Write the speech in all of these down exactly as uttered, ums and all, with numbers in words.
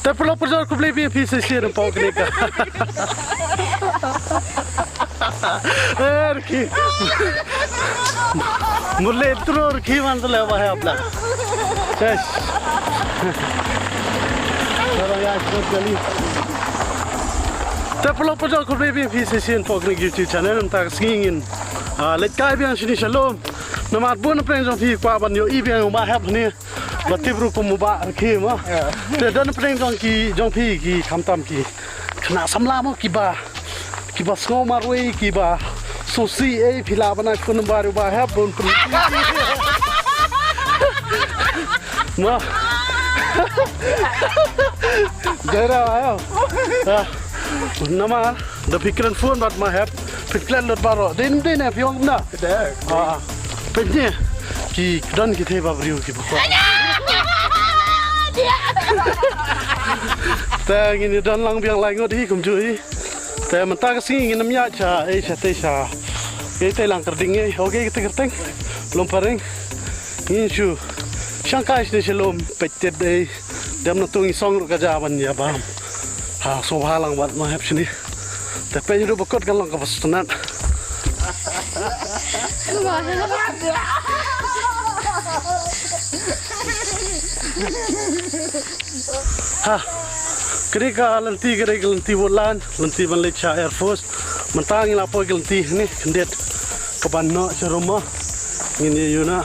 Te paralok parajor, khublei biang ïa phi sa shisien hapoh kane ka. Eh, rkhie. Mut leh tro rkhie man te leh ba hep la. Yes. Te paralok parajor, khublei biang ïa phi sa shisien hapoh kane ka YouTube channel. Mynta ka sngi ngin, ah, leit kai biang shane sha lum. Namar bun na pdeng jong phi kwah ban ïohi biang ïa u Bah Hep hangne. Ba tip ruh kum u Bah Rkhie mo. Te don na pdeng jong ki, jong phi ki khamtam ki khynnah samla mo, kiba, kiba sngew marwei, kiba sngewsih ei, phi lah ban ai phone number u Bah Hep ban pynlong. Mo. Dei da ayo. Ah. Namar da phi kren phone bad Bah Hep, phi klet lut baroh. Dei, dei ne phi ong kumno? Dei. Ah. Peit ne, ki don kitei ba briew kiba kwah. Te ngin ïa don lang biang lai ngut hi kumjuh hi. Te mynta ka sngi ngin ym ïaid sha, eh, sha tei sha. Ei tei lang kyrteng ei. Okay, kata kyrteng. Lum Phareng. Ngin shu shang kai shane sha lum, peit tet ei. Dem na tu ngi song ruh ka ja ban ïa bam. Ha, sngewbha lang bad Bah Hep shane. Te peit ruh ba kut kan long kaba sngewtynnat. Ha. Kane ka lynti, kane ka lynti wutlan, lynti ban leit sha Air Force. Mynta ngi la poi ka lynti ne, khyndiat ka ban noh sha rukom. Ngin ïa ïoh na.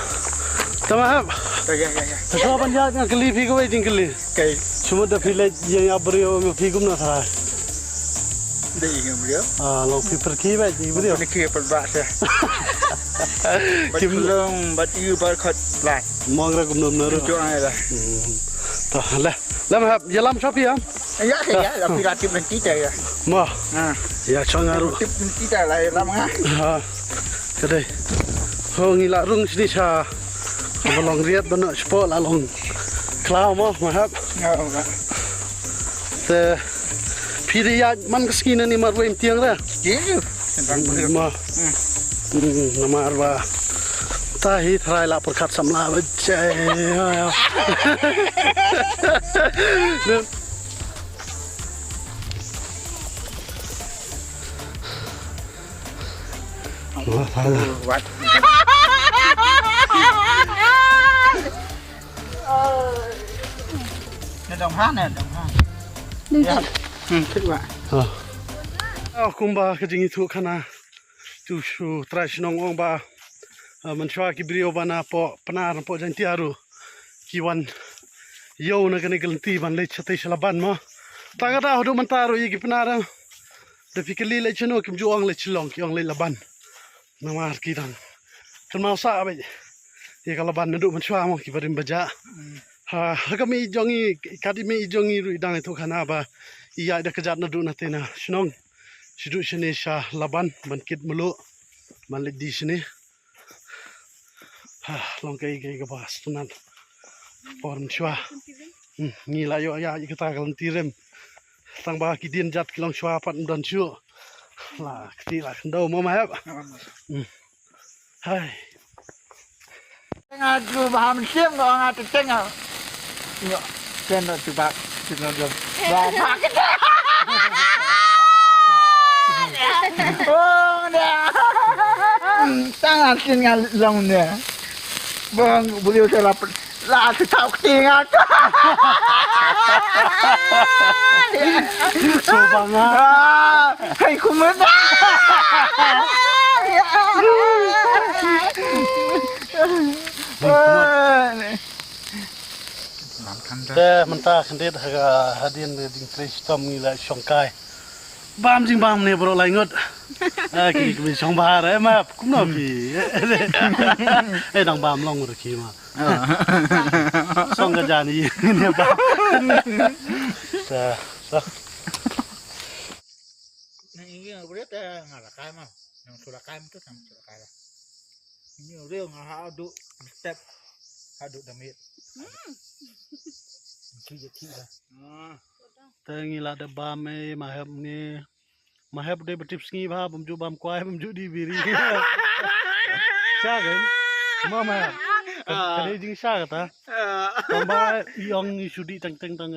Tama hap. Ya, ya, ya, ya. Shuwa ban ïaid nga kylli phi kawei jingkylli. Kai. Shu mut da phi leit ïeng ïa briew, ïa phi kumno tharai? Da ïeng ïa briew? Ah, long phi pyrkhie bad ïa briew. Pyrkhie pyrba seh. Bad kim long bad ïa bad khot plat. Mong ra kumno kumno ruh. Jong ai la. Hmm. Ta le. Lam hap, ïalam sha phi, ha? Ïa, ïa, ïa, la phi la tip lynti te ïa. Mo. Ha. Ïa, shong nga ruh. Tip lynti te la ïalam nga. Ha. Ka dei. Ho ngi la rung shane sha. Ba long riat ba noh shapoh la long khlaw mo, Bah Hep. Ïa, ïa. Te phi dei ïaid man ka sngi ne marwei mynta re. Ïa. Mo. Hmm. Hmm, namar ba. Ta hi tharai la pyrkhat samla ba jai. Wah, salah. Wat. Ne dong ha, ne dong ha. Dong ha. Hmm, thik ba. Ha. Oh, kumba ka jingïathuhkhana. Tu shu trai shnong ong ba, ah, mynshuwa ki briew ba na poh Pnar, na poh Jaintia ruh ki wan ïew na kane ka lynti ban leit shatei sha Laban mo. Ta ka daw haduh mynta ruh ïa ki Pnar, eh, da phi kylli leit shano kim ju ong leit Shillong, ki ong leit Laban. Namar ki dang kynmaw sah beit ïa ka Laban naduh mynshuwa mo, kiba rim ba jah. Hmm. Ha, ha ka mih jong ngi, ka dei mih jong ngi ruh i dang ïathuhkhana ba i ïaid da kjat naduh na tei na shnong. Shu duh shane sha Laban ban kit mluh. Ban leit die shane. Ha, long kaei kaei kaba sngewtynnat. Por mynshuwa. Hmm, ngi la ïoh ïa kata ka lynti rim. Tang ba ki dien jat ki long shuwa pat ym don shuh. La kti la khyndew mo, Bah Hep. Hmm. Hai. Nga ju ba ham sim nga nga teteng nga. Nyo. Ken tu bak. Ken tu bak. Ba bak. Oh, dah. Tangan sin nga long ne. Bang boleh udah lapar. La, tu tau kti nga tu. Coba nga. Ah, hai kumat. Te mynta khyndiat ha ka hadien ka jingtrei shitom ngi la shong kai. Bam jingbam ne bro lai ngut. Ah, ki ki shong bahar eh map kumno phi. Eh dang bam long ruh ki ma. Song ka jan i ne ba. Sa, sa. Nang ini udah teh ngalakai mah. Nang sulakai itu nang sulakai lah. Ini udah nggak ada step, ada damit. Hmm. Itu jadi lah. Ah. Te ngi la da bam eh, Bah Hep ne. Bah Hep dei ba tip sngi bha, bym ju bam kwai, bym ju dih biri. Sha kan? Mo Bah Hep. Ka, ka dei jingsha kata. Tang ba i ong i shu dih teng teng tang.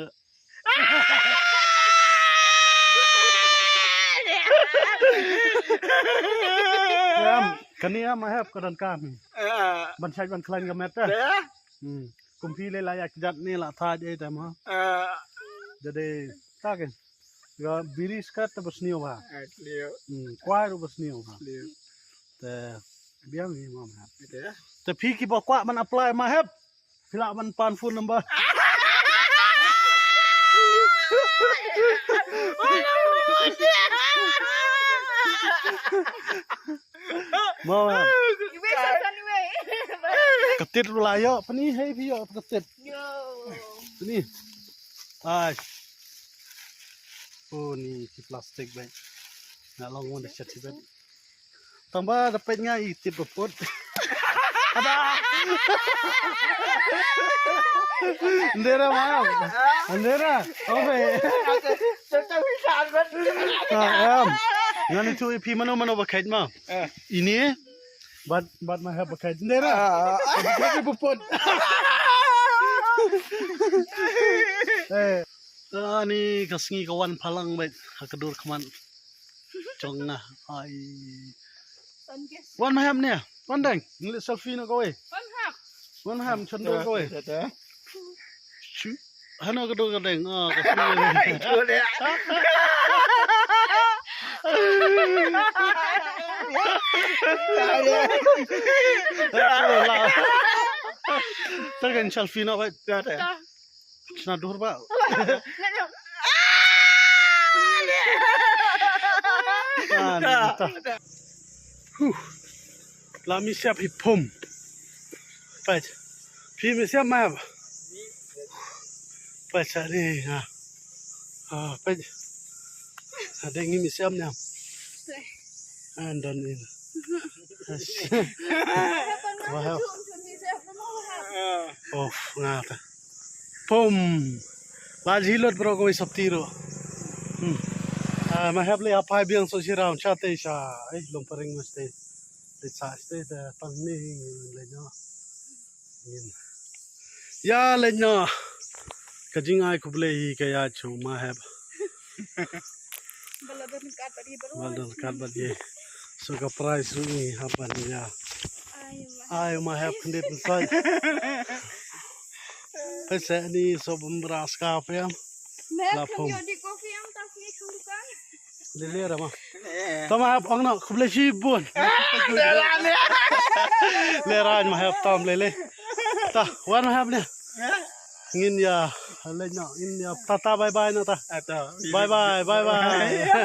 Em, kane em, Mahep, ka donkam ban shait ban khlaiñ ka met te. Hmm. Kum phi lei la ïa kjat ne la thait ei te ma. Jadi ta ke. Ga biri skat te ba sniew ba. Hmm, kwai ruh ba sniew ba. Te biang hi ma Mahep. Te phi ki ba kwah ban apply Mahep. Phi lah ban pan phone number. Mo. Ka tit ruh la ïoh, pynï hei phi ïoh ka tit. Pynï. Ai. Oh, ni ki plastik bai. Nga long won da shet sibet. Tang ba da peit nga i tip ba put. Ada. Ndera ma. Ndera. Obe. Ah, em. Ngani tu i phi mano mano ba khait ma. Ini. Bad, bad Mahep ba khait. Ndera. Ba khait ba put. Eh. Ani ka sngi ka wan phalang bad ha ka dur khmat. Jong nga. Ai. Wan Mahep ne. Wan dang. Ngi selfie no kawei. Wan Mahep. Wan Mahep chan dur kawei. Chu. Hano ka dur ka dang. Ah, ka sngi. Ta kan selfie no bad. Chna dur ba. Ah, ni ta. Huh. La mi siap hi pom. Peit. Phi mi siap ma. Peit sa ni ha. Ah, peit. Ada ngi mi siap ni. And done in. Wahap. Of, nga ta. Pom. La jilot bro ko sop tiro. Hmm. Ah, Mahep le apai biang so si round sa te sa. Eh, long paring mas te. Te sa te ta pang ni le no. Min. Ya le no. Ka jingai khublei hi ka ïa chu Mahep. Ba la don kat bad ye. So ka prize ruh ngi hap ban ïa. Ai Mahep khyndiat ngi sait. Peit sa ni so bym bra ska pem. La pom. Lele ra ma. Tama hap ong no khublei shibun. Le ra Mahep tam lele. Ta wan Mahep ne. Ngin ïa leit noh, ngin ïa tata bye bye noh ta. Bye bye, bye bye.